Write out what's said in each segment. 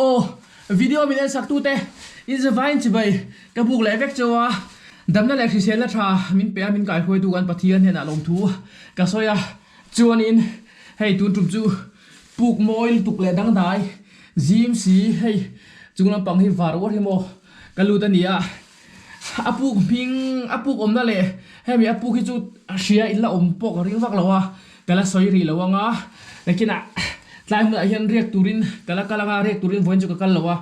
Aw video min en sak tute in zavaiin chibai ka buk leh vek cheu a, damna leh hriselna tha min pe a min kaihruaitu kan Pathian hnenah lawmthu ka sawi a, chuanin hei tun tum chu puk mawi lutuk leh dangdai zim si hei chung lampang hi var uar hi maw ka lut a ni a, a puk hming a puk awmna leh hemi a puk hi chu hria in la awm pawh ka ring vak lo a. Ka la sawi rih lo ang a, nakinah tlai hmunah hian riak turin ka la kal ang a, riak turin vawiin chu ka kal lo a.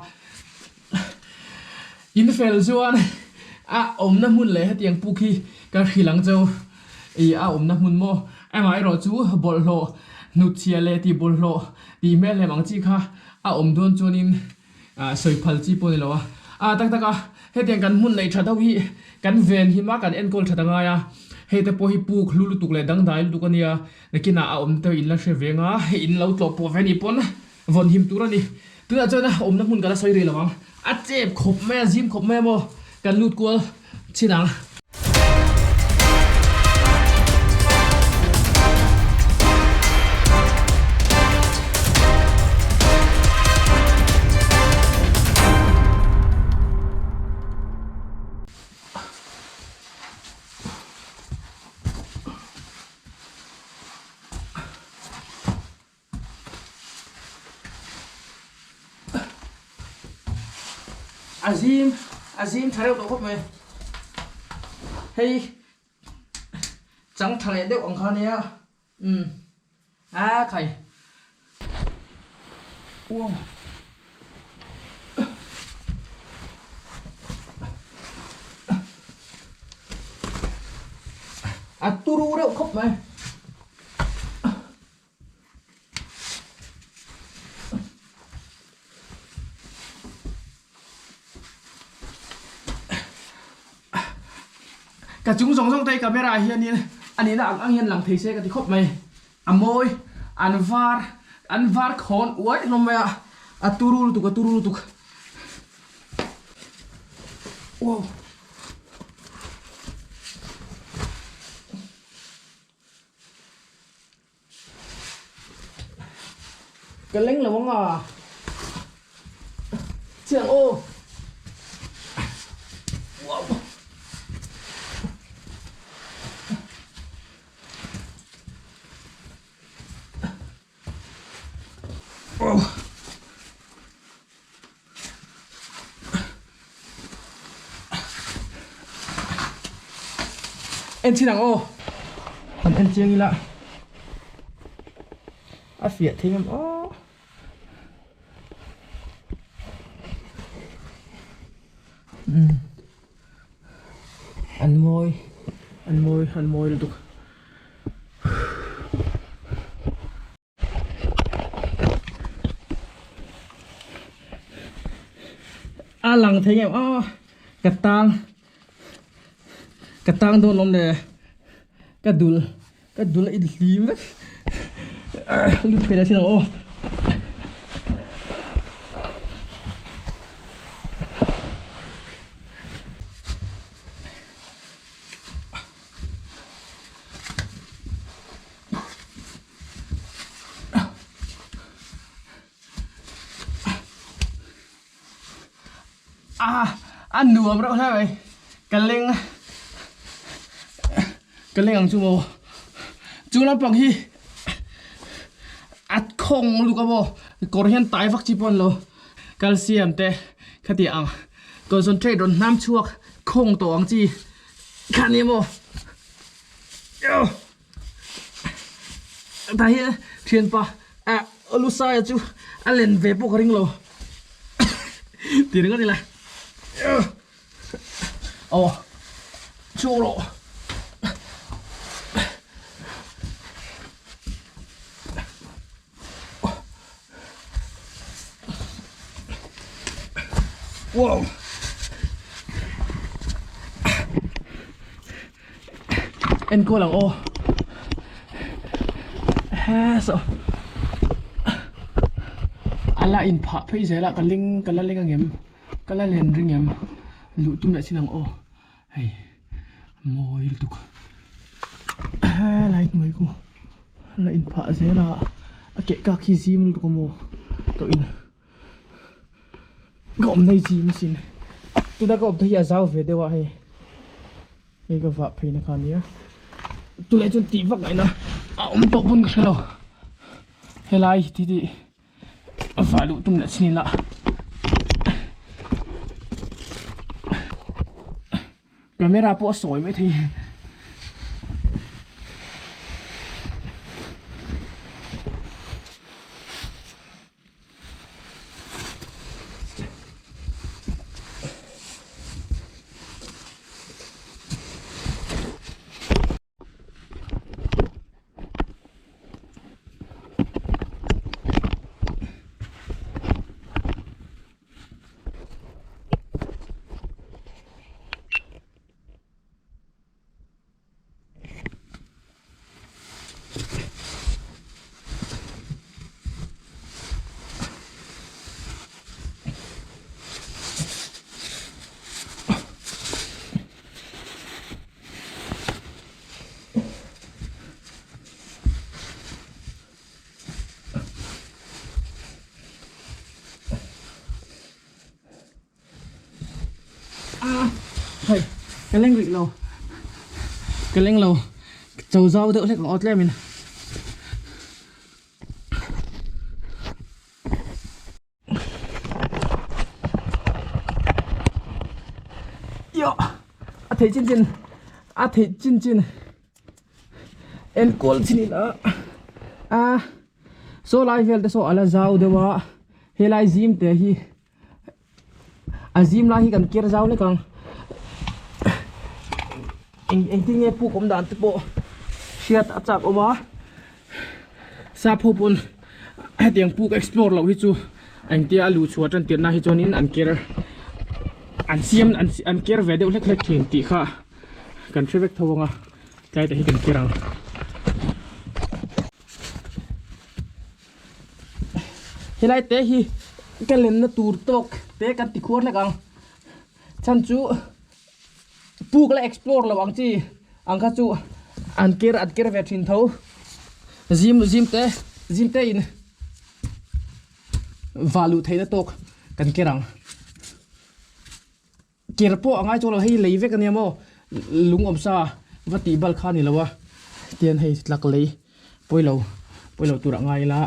In fel chuan a awmna hmun leh hetiang puk hi ka hrilh ang cheu i a awmna hmun maw? Amaherawh chu bawlhhlawh hnutchhia leh tih bawlhhlawh tih hmel hlem ang chi kha a awm dawn chuanin sawi phal chi pawh a ni lo a. A tak tak a, hetiang kan hmun neih that ho hi kan ven him a, kan enkawl that a ngai a. Hei te pawh hi puk hlu lutuk leh dangdai lutuk a nia, nakinah a awm te in la hre ve nga, hei in lo tlawh pawh ve nih pawn vawn him tur a ni. Tunah chuan a awmna hmun ka la sawi rih lo ang. A chep khawp mai a, zim khawp mai a maw, kan lut kual chin ang. A zim a zim tha reuh tawh khawp mai hei chang tha leh deuh ang kha nia umm a khai uang. A turu reuh khawp mai. Ka chung zawng zawng te hi camera ah hianin a nihna ang ang hian lang thei se ka ti khawp mai. A mawi, an var, an var khawn uai hlawm mai a, a turu lutuk, a turu lutuk. Wow. Ka leng lo ang a. Chiang aw. Wow. Wow. En chin ang aw. Han en chiang ila. A fiah thei ngam aw. Um. An mawi. An mawi an mawi lutuk. A lang thei ngeuh a ka tang ka tang dawn awm le ka dul ka dul a inhlim vek lut phei la sin ang aw. A a nuam reuh hle mai ka leng ka leng ang chu maw chu lampang hi a khawng lutuk a maw kawr hian tai vak chi pawh a ni lo calcium te khati ang concentrate rawn hnam chhuak khawng tawh ang chi kha a ni maw. Tah hian thianpa ah Lusaia chu a len ve pawh ka ring lo ti ringawt ila aw chhuak rawh wow enkawl ang aw he saw a la in phah phei zel a ka ling ka la ling angem ka la len ring em luh tum leh chin ang aw hei mawi lutuk helai hnuai khu a la in phah zel a a keh kak hi zim lutuk a maw tawh in. Ka awm nei zim sin tuna ka awm te hi a zau ve deuh a hei hei ka vah phei na kha ania tunah chuan tih vak ngaihna a awm tawh pawn ka hre lo helai ti tih a vah luh tum leh chin ila camera pawh a sawi mai thei. Hei ka leng rih lo ka leng lo cho zau deuh hlek ang aw tlem in. Ioh a theih chin chin a theih chin chin enkawl chin ila a saw lai vel te saw a la zau deuh a helai zim te hi. A zim lai hi kan ker zau hlek ang eng engtin nge puk awm dan te pawh hriat a chak awm a sap ho pawn hetiang puk explore loh hi chu engtia a luh chhuah tan tirhna hi chuanin an ker an siam an ker ve deuh hlek hlek thin tih kha kan hre vek tho ang a tlai te hi kan ker ang. Helai te hi ka lenna tur tawk te kan ti khuar hlek ang chhan chu puk la explore lo ang chi ang kha chu an ker an ker ve thin tho zim zim te zim te in vah luh theihna tawk kan ker ang. Ker pawh a ngai chuang lo hei lei vek ania maw lung awm sa va tih bal kha a ni lo a tian hei tlak lei pawilo pawilo tur a ngai ila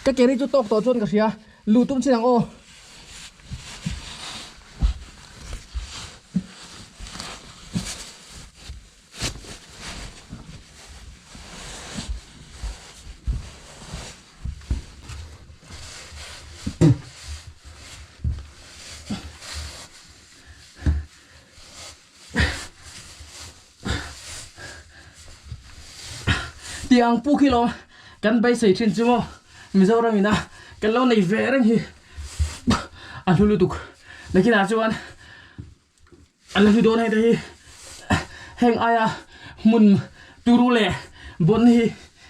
ka ker hi chu tawk tawh chuan ka hria luh tum chin ang aw. Tiang pu khi lo kan beisei thin chu maw Mizoram ina kan lo nei ve reng hi a hlu lutuk nakinah chuan An la hlu dawn hei te hi heng aia hmun turu leh bawn hi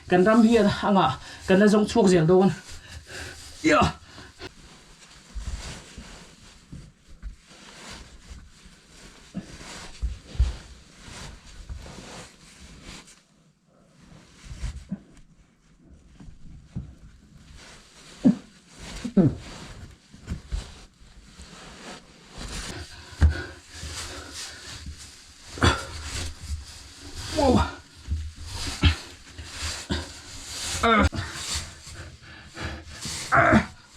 kan ram hian anga kan la zawng chhuak zel dawn. Ia. Wow.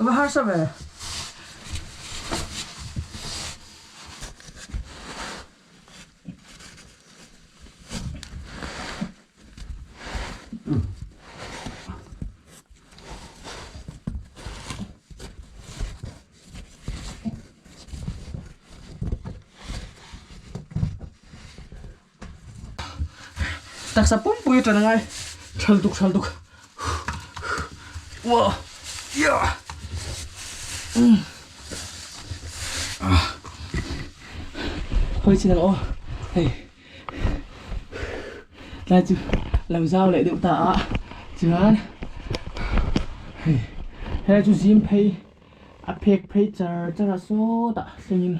Va harsa ve. Taksa pumpui atang angai thal tuk thal tuk wow yeah Hawi chin ang aw hei tlai chu lo zau leh deuh ta a chuan hei helai chu zim phei a phek phei char char a sawtah thlengin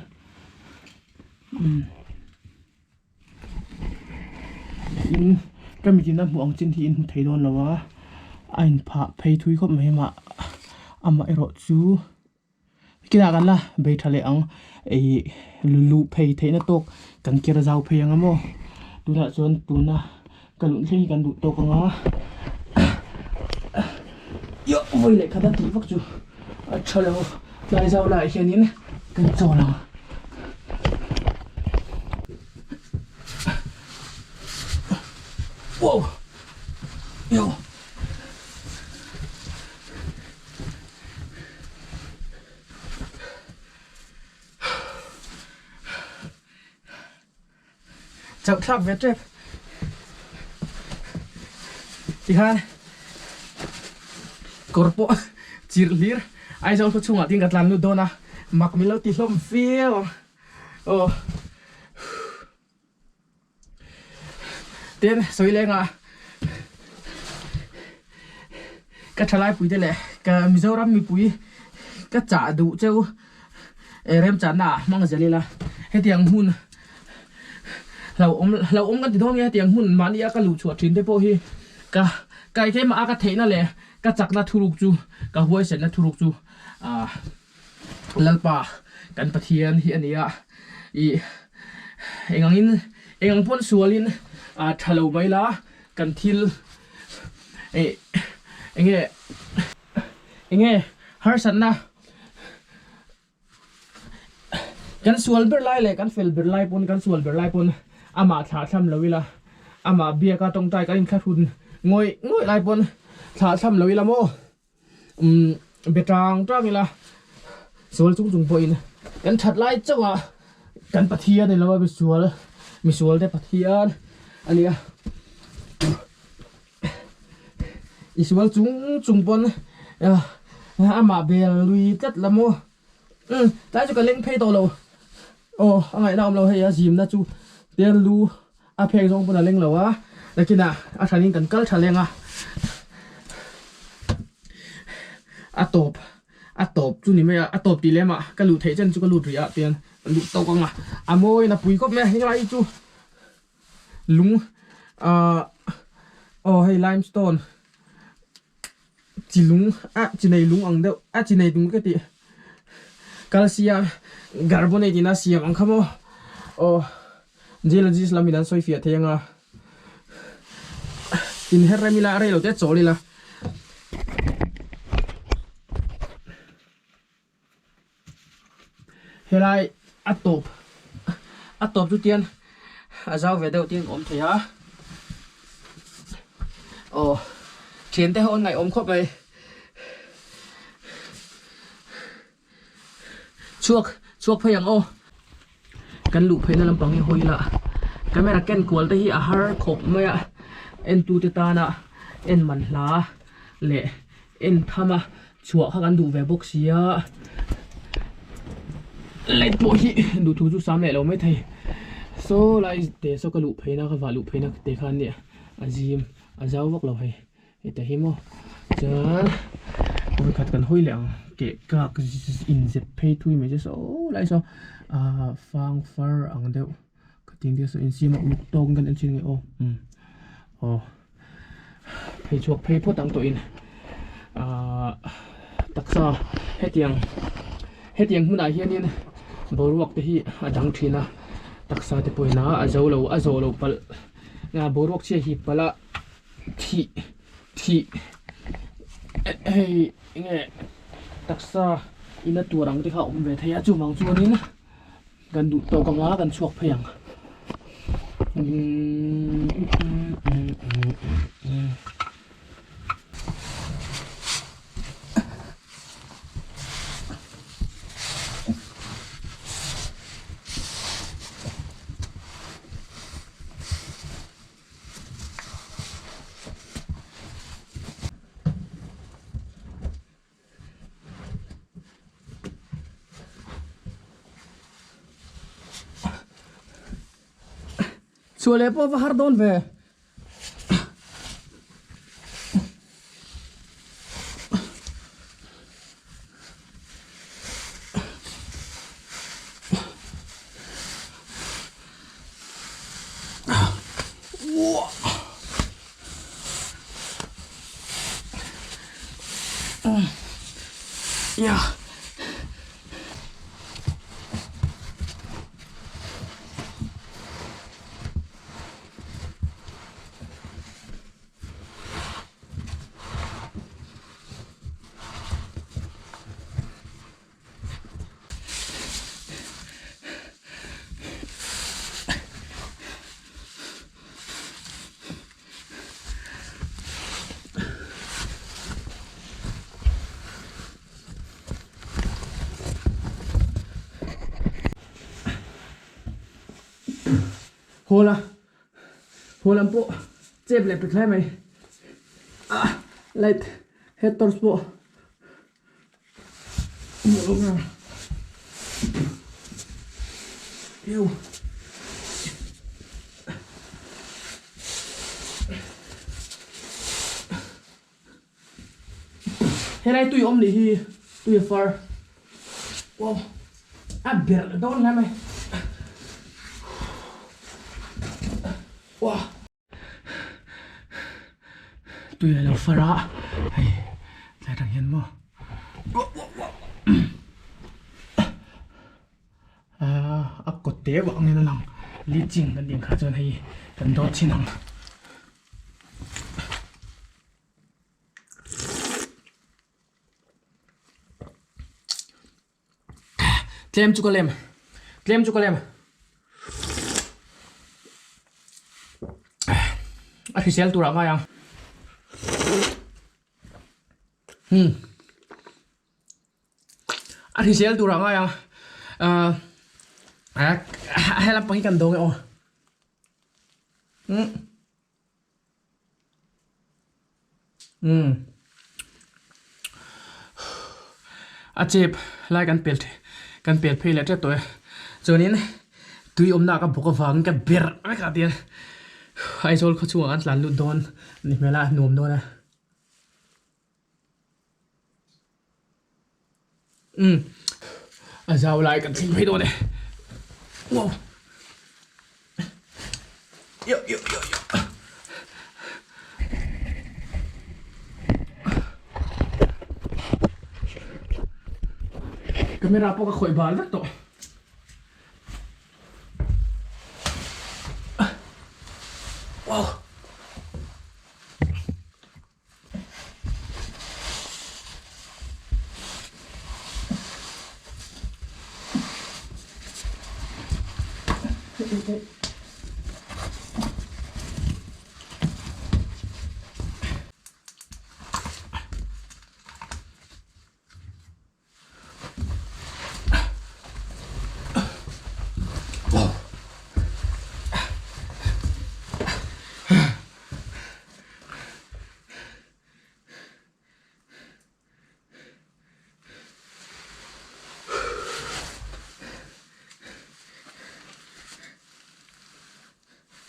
umm in ka mitin a hmuh ang chin hi in hmu thei dawn lo a. A inphah phei thui khawp mai mah amah erawh chu kinah kan la bei tha leh ang ih luh phei theihna tawk kan ker zau phei ang a maw tunah chuan tuna ka luh thleng hi kan duh tawk ang a vawi leh khat a tih vak chu a tha lo tlai zau laiah hianin kan chawl ang. Wow! Yo! Chauh thlak ve tep. Tikhan kawr pawh chirh hlir Aizawl khaw chhungah tin ka tlan lut dawn a, mak min lo ti hlawm viau ang. Aw. Tin sawi lenga ka thalai pui te leh ka Mizoram mipui ka chah duh cheu e remchanna ah hmang zel ila hetiang hmun hlauhawm hlauhawm kan ti dawn nge hetiang hmun mahni a ka luh chhuah thin te pawh hi ka kai keimah a ka theihna leh ka chakna thuruk chu ka huaisenna thuruk chu ah. Lalpa kan Pathian hi a ni a, ih engangin engang pawn sualin ah tha lo mai la kan thil eh enge enge harsatna kan sual ber lai leh kan fel ber lai pawn kan sual ber lai pawn amah thlah thlam lo ila amah biaka tawngtai kan inthlahrun ngawih ngawih lai pawn thlah thlam lo ila maw. Umm be tang tang ila sual chung chung pawhin kan that lai chauh a kan Pathian ni lo a misual misual te Pathian a nia i sual chung chung pawn amah bel lui tlat la maw umm tlai chu ka leng phei tawh lo aw a ngaihna awm lo hei a zimna chu tel lu A phek zawng pawn a leng lo a, nakinah a hranin kan kal tha leng a, a tawp a tawp chu ni mai a, a tawp tih lem ah ka luh theih chen chu ka lut rih ah tian ka luh tawk ang a, a mawiin a pui khawp mai a, helai hi chu lung ahh aw hei limestone chi lung a chi nei lung ang deuh a chi nei lung ka tih calcium carbonate in a siam ang kha maw aw geologist lam in an sawi fiah thei anga inher rem ila rei lo te chawl ila. Helai a tawp a tawp chu tian a zau ve deuh tin awm thei a aw thian te ho an ngaihawm khawp mai chhuak chhuak phei ang aw kan luh pheina lampang hi hawi ila camera ken kual te hi a har khawp mai a entu te tana en man hla leh en tham a Chhuah kha kan duh ve bawk sia light pawh hi duh thu chu sam leh lo mai thei saw lai te saw ka luh pheina ka vah luh pheina te khan nia a zim a zau vak lo hei heta hi maw chuan vawikhat kan hawi leh ang keh kak inzep phei thui mai che saw lai saw ah fang far ang deuh khatin te saw insiam a uluk tawk in kan en thin nge aw umm aw. Phei chhuak phei phawt ang tawhin ahh taksa hetiang hetiang hmunah hianin boruak te hi a dang thin a taksa te pawhin a a zo lo a zawh loh palh a boruak chhia hip palh a thih thih hei enge taksa ina tur ang te kha a awm ve thei a chuvang chuanin. Kan duh tawk anga kan chhuak phei ang. Chhuah leh pawh va har dawn ve. Ya. Hawl a haw lam pawh chep leh pe thlai mai ah light head torch pawh Helai tui awm nih hi tui a far wow a berh dawn hle mai wow. Tui a lo far a hei tlai atang hian maw a kawt te vang angin a lang leaching kan tih ang kha chuan hei kan dawt chhin ang. Tlem chu ka lem tlem chu ka lem a hrisel turah ngai ang hmm a hrisel turah ngai ang ah he lampang hi kan dawng e aw hmm. Umm a chep lai kan pel kan pel phei leh tep tawh e chuanin tui awmna ka bawk avangin ka berh vek a tiang Aizawl khaw chhungah kan tlan lut dawn ni hmel a nuam dawn a. Umm a zau lai kan thleng phei dawn e wow yo yo yo yo camera pawh ka khawih bal vek tawh. Wow.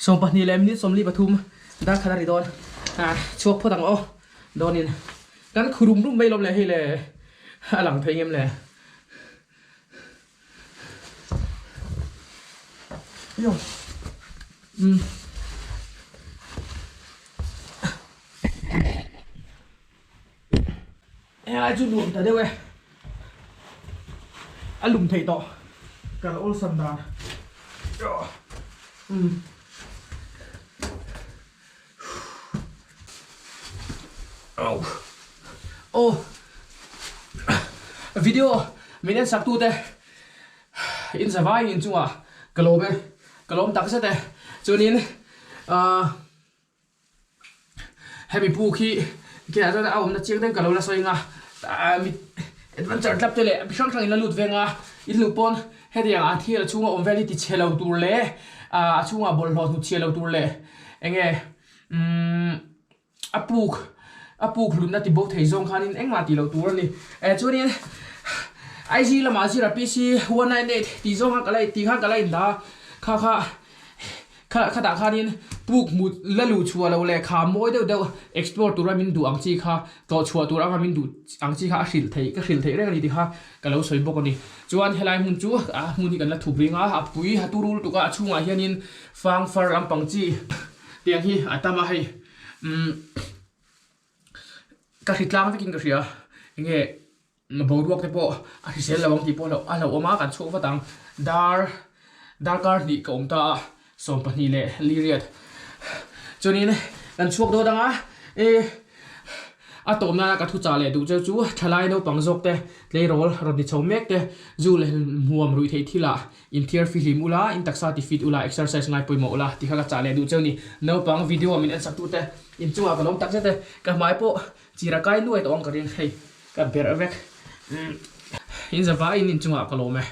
22 leh minute 43 dar khat a ri dawn a chhuak phawt ang aw dawnin kan khu rum rum mai lawm le hei le a lang thei ngem le. Umm. Helai chu nuam ta deuh e. A lum theih tawh. Kal awlsam dan. Umm. Aw video min en sak tute in zavai in chungah ka lawm e ka lawm tak zet e chuanin ahh hemi puk hi khiah chuan a awmna chiang deuhin ka lo la sawi ang a mi adventure club te leh mi hrang hrang in la lut veng a in luh pawn hetiang ah thil a chhunga awm vel hi ti chhe lo tur leh ahh a chhungah bawlhhlawh hnut chhe lo tur leh eng nge umm a puk a puk hlutna ti bo thei zawng khanin engmah tih loh tur a ni. Eh chuanin IG lamah zira PC 198 tih zawng khan ka la tih khan ka la indah a, kha kha kha khatah khanin puk hmuh la luh chhuah loh leh kha mawi deuh deuh explore tura min duh ang chi kha tlawh chhuah tur anga min duh ang chi kha a hrilh theih ka hrilh theih reng a ni tih kha ka lo sawi bawk a ni. Chuan helai hmun chu a hmun hi kan la thup ring a, a pui a turu lutuk a, a chhungah hianin fang far lampang chi tiang hi a tam a hei. Umm ka hri tlang vekin ka hria. Enge boruak te pawh a hrisel lo ang tih pawh a hlauhawm a, kan chhuak vat ang. Dar darkar hnih ka awm ta a, 12 leh li riat. Chuanin kan chhuak dawt ang a, e a tawp nana ka thu chah leh duh cheu chu thalai naupang zawk te, tleirawl rawn ni chho mek te, zu leh hmuam ruih theih thilah inthiar fihlim ula, in taksa ti fit ula, exercise ngai pawimawh ula tih kha ka chah leh duh cheu ni. Naupang video min en sak tute inchungah ka lawm tak zet e, ka hmai pawh Chira kai nuai tawh ang ka ring hei ka berh vek in zavaiin inchungah ka lawm e.